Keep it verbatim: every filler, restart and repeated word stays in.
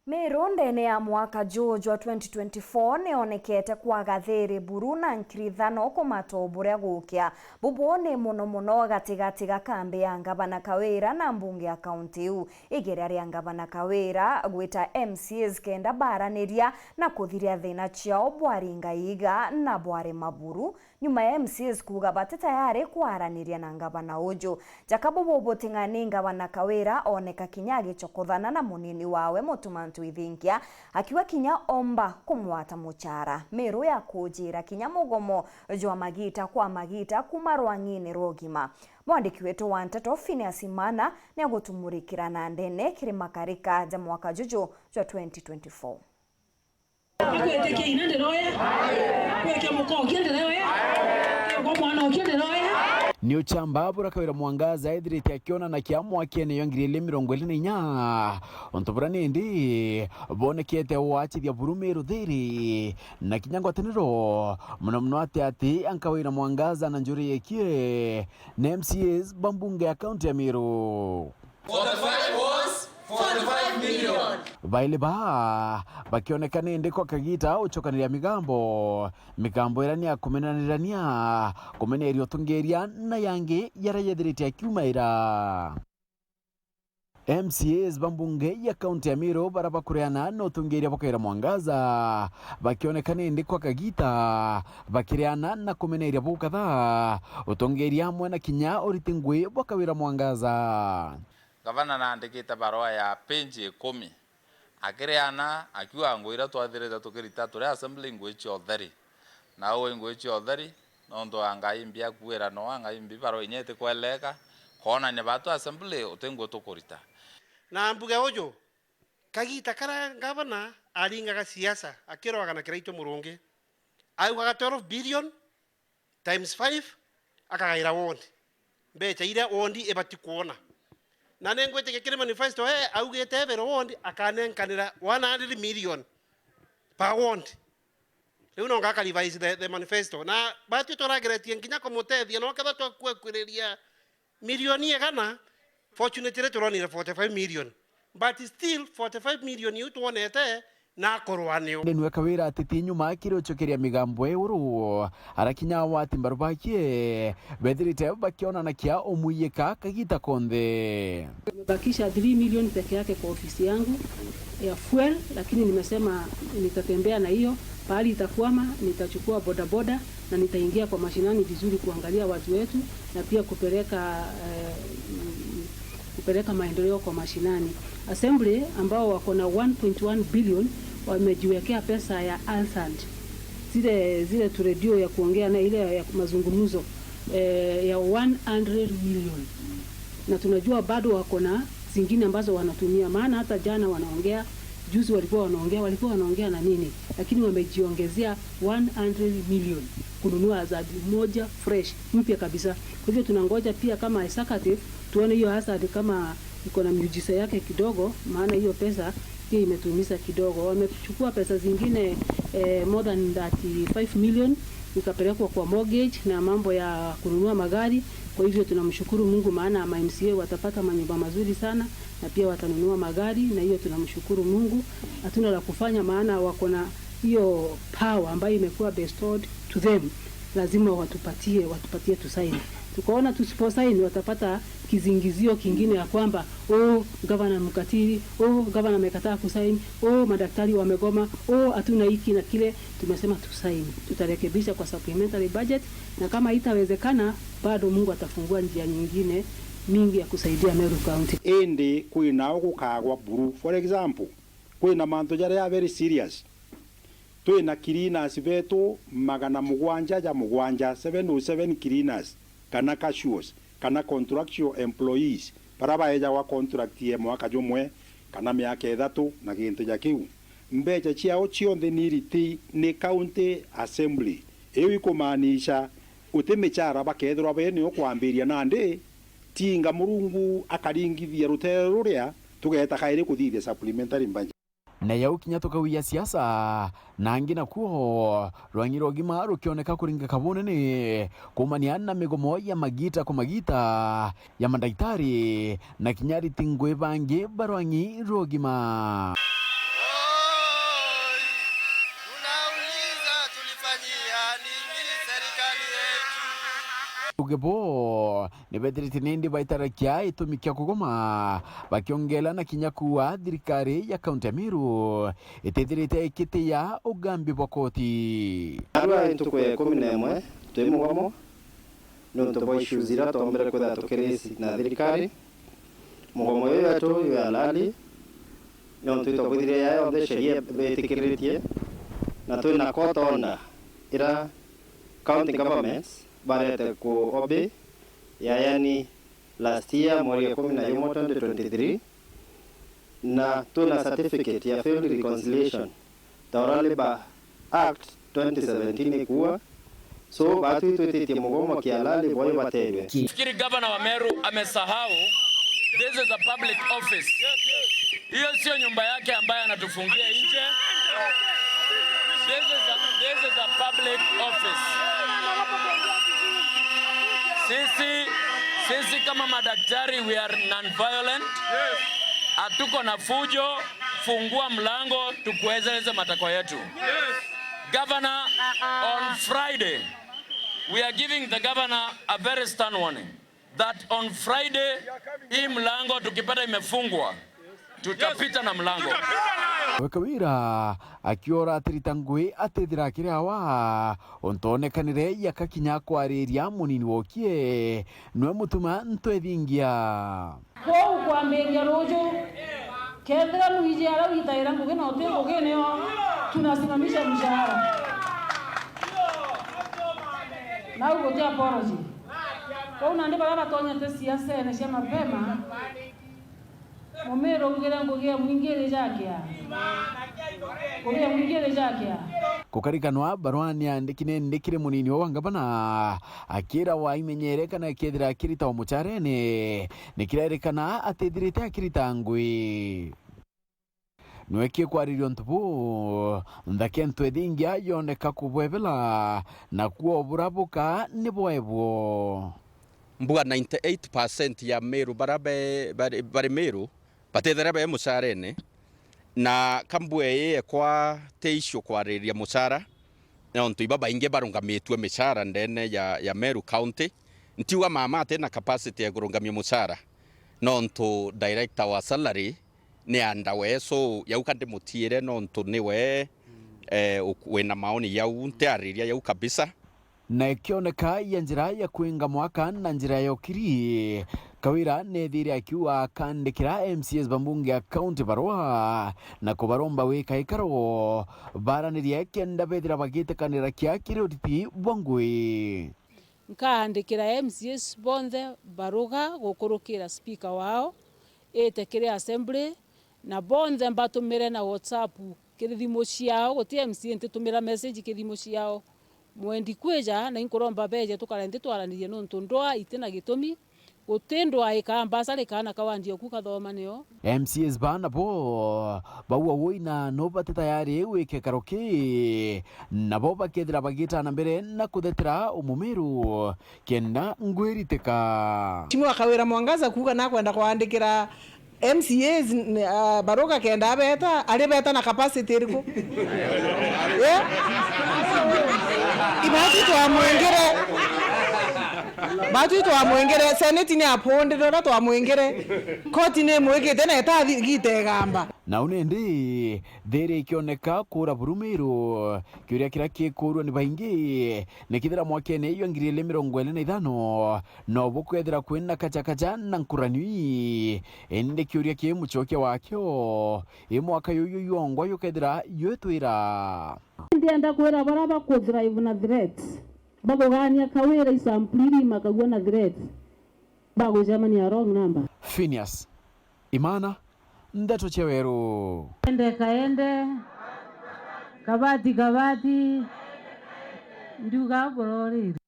Miru ndene ya mwaka juu jwa twenty twenty-four nionekete kwaga thiri buru na nkirithano kumata o buria gukia. Bubu ni muno muno gatigati ga kambi ya Ngavana Kawira na mbunge ya kaunti iu. Igeria ria Ngavana Kawira gwita M C As kenda baraniria na kuthiria thina ciao bwaringa iiga na bwarema buru, nyuma ya M C As kuuga bati tayari kwaraniria na ngavana uju. Jaka bubu buting'ani, Ngavana Kawira oneka kinya agichokothana na munini wawe Mutuma Ntwithingia, akiuga kinya omba kumwata muchara. Miru ya kujira kinya mugomo jwa magita kwa magita kuma rwang'ini rwa ugima. Mwandiki wetu wa nteto Phineas Imana niagutumurikira na ndene kiri makarika ja mwaka juju jwa twenty twenty-four. Akwitikia ina ndiroya, kweke mukokia ndiroya, kwa mwana okia ndiroya. Ni uchamba bura Kawira Mwangaza ethirite akionana kia mwakene yo ngiri igiri mirongo iri na inya, untu bura nindi bonekete wachithia buru Miru thiri na kinya ngwataniro, muno muno ati ati a Kawira Mwangaza na njuri yekie na M C As ba mbunge ya kaunti ya Miru. Forty-five was forty-five million. Baili baa bakioneka nindi kwa kagita uchokaniria migambo, migambo iria ni ya kumenanirania, kumeneria utungiria na yangi yaria yethirite akiumaira. M C As ba mbunge ya kaunti ya Miru bara bakureana na utungiria bwa Kawira Mwangaza bakioneka nindi kwa kagita bakireana na kumeneria bukatha utungiria amwe na kinya uriti ngui bwa Kawira Mwangaza. Gavana naandikite barua ya page ikumi, akireana akiuga ngui iria twathirite tukirita turi assembly ngui cia utheri, na uu ngui cia utheri nontu wa ngai mbi akuira no ngai mbi barua inya itikweleka, koonania batu assembly uti ngui tukurita. Na mbuge uju, kagita karia ngavana aringaga siasa akirwaga na Kiraitu Murungi, augaga twelve billion times five, akagaira ward. Mbecha iria ward ibati kwona. Na ningwitikia kiri manifesto, ee, augite every ward akanenkanira one hundred million per ward. Riu no ngaka revise the, the manifesto. Na batwi turageretie nginya kumutethia, no ketha twakwekwireria milioni igana, fortunately turonire forty-five million. But still, forty-five million iu twonete na akorwa nio. Ndenwe Kawira atiti nyuma kiri uchokeria migambo e uru, arakinya wati mbaru bakie, bethirite bakionana kia umuyika kagita konthe. Nimebakisha three million peke yake kwa ofisi yangu ya fuel, lakini nimesema nitatembea na hiyo. Pahali itakwama, nitachukua bodaboda na nitaingia kwa mashinani vizuri kuangalia watu wetu na pia kupeleka, eh, mm, kupeleka maendeleo kwa mashinani. Assembly ambao wako na one point one billion wamejiwekea pesa ya ALSAT. Zile, zile tu redio ya kuongea na ile ya mazungumzo, eh, ya one hundred million. Na tunajua bado wako na zingine ambazo wanatumia, maana hata jana wanaongea, juzi walikuwa wanaongea, walikuwa wanaongea na nini? Lakini wamejiongezea one hundred million kununua ALSAT moja fresh, mpya kabisa. Kwa hivyo tunangoja pia kama executive, tuone hiyo ALSAT kama iko na miujiza yake kidogo, maana hiyo pesa pia imetuumiza kidogo. Wamechukua pesa zingine, eh, more than thirty-five million, ikapelekwa kwa mortgage na mambo ya kununua magari. Kwa hivyo tunamshukuru Mungu, maana ma M C A watapata manyumba mazuri sana na pia watanunua magari, na hiyo tunamshukuru Mungu. Hatuna la kufanya, maana wako na hiyo power ambayo imekuwa bestowed to them. Lazima watupatie, watupatie tusaini. Tukaona tusiposaini watapata kizingizio kingine ya kwamba, "Oh, gavana mkatili, oh, gavana amekataa kusaini, oh, madaktari wamegoma, oh, hatuna hiki na kile." Tumesema tusaini. Tutarekebisha kwa supplementary budget, na kama itawezekana, bado Mungu atafungua njia nyingine mingi ya kusaidia Meru County. Indi kwina o gukagwa buru. For example, kwina mantu jaria very serious. Twina cleaners betu magana mugwanja ja mugwanja, seven oh seven cleaners, kana casuals, kana contractual employees, bara baejagwa contract ya mwaka jumwe kana miaka ithatu na gintu ja kiu. Mbecha ciao cionthe ni iriti ni County Assembly. Iu ikumaanisha uti michara bakethirwa bene ukwambiria nandi, tinga Murungu akaringithia rutere ruria tugeeta kairi kuthithia supplementary budget. Na yau kinya tukawia siasa, na angi nakuo rwang'i rwa ugima rukioneka kuringika bunene kuumania na migomo ya magita kwa magita ya mandagitari na kinya ariti ngui bangi ba rwang'i rwa ugima. Uge bo ni bethirite nindi baitarakia itumi kia kugoma, bakiongela na kinya kuuga thirikari ya kaunti ya Meru itithirite ikitiya ugambi bwa koti. Arua ntuku ya ikumi na imwe twi mugomo niuntu bwa issues iria twombire kwithira tukirisi na thirikari. Mugomo uyu wetu wi halali niuntu itwabwithirie ya yonthe sheria betikiritie, na twina court order ira county governments barete ku obey, ya yani last year mweri ikumi na jumwe twenty twenty-three, na twina certificate ya failed reconciliation ta uria Labour Act twenty seventeen ikuuga. So, batwi twititie mugomo kihalali, boyo baterwe. Fikiri gavana wa Meru amesahau. This is a public office. Hiyo sio nyumba yake ambaye anatufungia nje. This is a, this is a public office. Sisi, sisi kama madaktari, we are non-violent. Hatuko na fujo. Fungua mlango tukueleze matakwa yetu. Governor, on Friday, we are giving the governor a very stern warning that on Friday, hii mlango tukipata imefungwa, tutapita na mlango. Weka wira akiora atirita ngui atithira akiri awa, untu onekanire yaka kinya kwariria munini wokie, nwe mutuma ntwethingia. Kwou kwambiria ruju, kethira mwiji aria witaira ngugi na uti ngugi nio tunasimamisha mshahara. Nau guti apology. Kwou nandi baria batonyete siasene cia mapema, Mumiru ugire ngugi ya mwingi iri jakia. Ngugi ya mwingi iri jakia. Gukarikanwa, barua ni yandiki nindi kiri munini wa ngavana, akira wa imenyere kana kethira akirita o mucharene, nikirerikana atithirite akirita ngui. Nwe kikwariria untu buu, nthake ntwethingia yoneka kubwebela, na kuo burabuka ni bwaebwo. Mbua ninety-eight percent ya Meru bara be, bari, bari Meru, batethera be mucarene, na ka mbua ii ekwa ti issue kwaririria mucara, nontu iba baingi barungamitue micara ndene ya, ya Meru County. Ntiuga mama ati na capacity ya kurungamia mucara, nontu director wa salary ni under we, so yau ka ndimutiire nontu niwe, eh, uk-, wina maoni yau, ntiariria yau kabisa. Na ikioneka ya njira ya kwinga mwaka na njira ya ukiri, Kawira neethire akiuga akandikira M C As ba mbunge ya kaunti barua na kubaromba gwika ikaro baranirie kenda bethira bagitikanira kia kiri uriti bwa ngui. Nkaandikira M C As bonthe baruga gukurukira speaker wao ite kiri assembly, na bonthe mbatumire na WhatsApp kiri thimu ciao, guti M C A ntitumira message kiri thimu ciao. Mwendi kwija, na inkuromba beje tukare nthi twaranirie, nontu ndwaa iti na gitumi. Guti ndwaa ikaa mbasa rikaa na kawandia oku kathoma nio. M C As ba nabo bauga woi na no bati tayari gwika ikaro ki, nabo bakethira bagitana mbere na kuthetera umumiru kenda ngwiritika. Mheshimiwa Kawira Mwangaza kuuga nakwenda kwandikira M C As, n-, ah, baruga kenda abeta, ari beta na capacity iriku? Eh? Ibati twamwingire. Batu twamwingire, Senate ni apondire uria twamwingire. Koti ni imwikite na itathi gitegamba. Nau nindi, thiri ikioneka kura Burumiru. Kiuria kiria kikurua ni baingi, ni kithira mwakene jwa ngiri ili mirongo ili na ithano, no bukwethira kwina kachakacha na nkuranio ii. Indi kiuria ki mucokia wakio, i mwaka yuyu yongwa yukethira yutwira. Ndienda kwira baria baku drive na threat, bakugaania Kawira isampuli iria imakagua na threat, bagucemania wrong number. Phineas Imana, Ndeto cia Weru. Ende kaende, kabati kabati, ndiuga kurorire.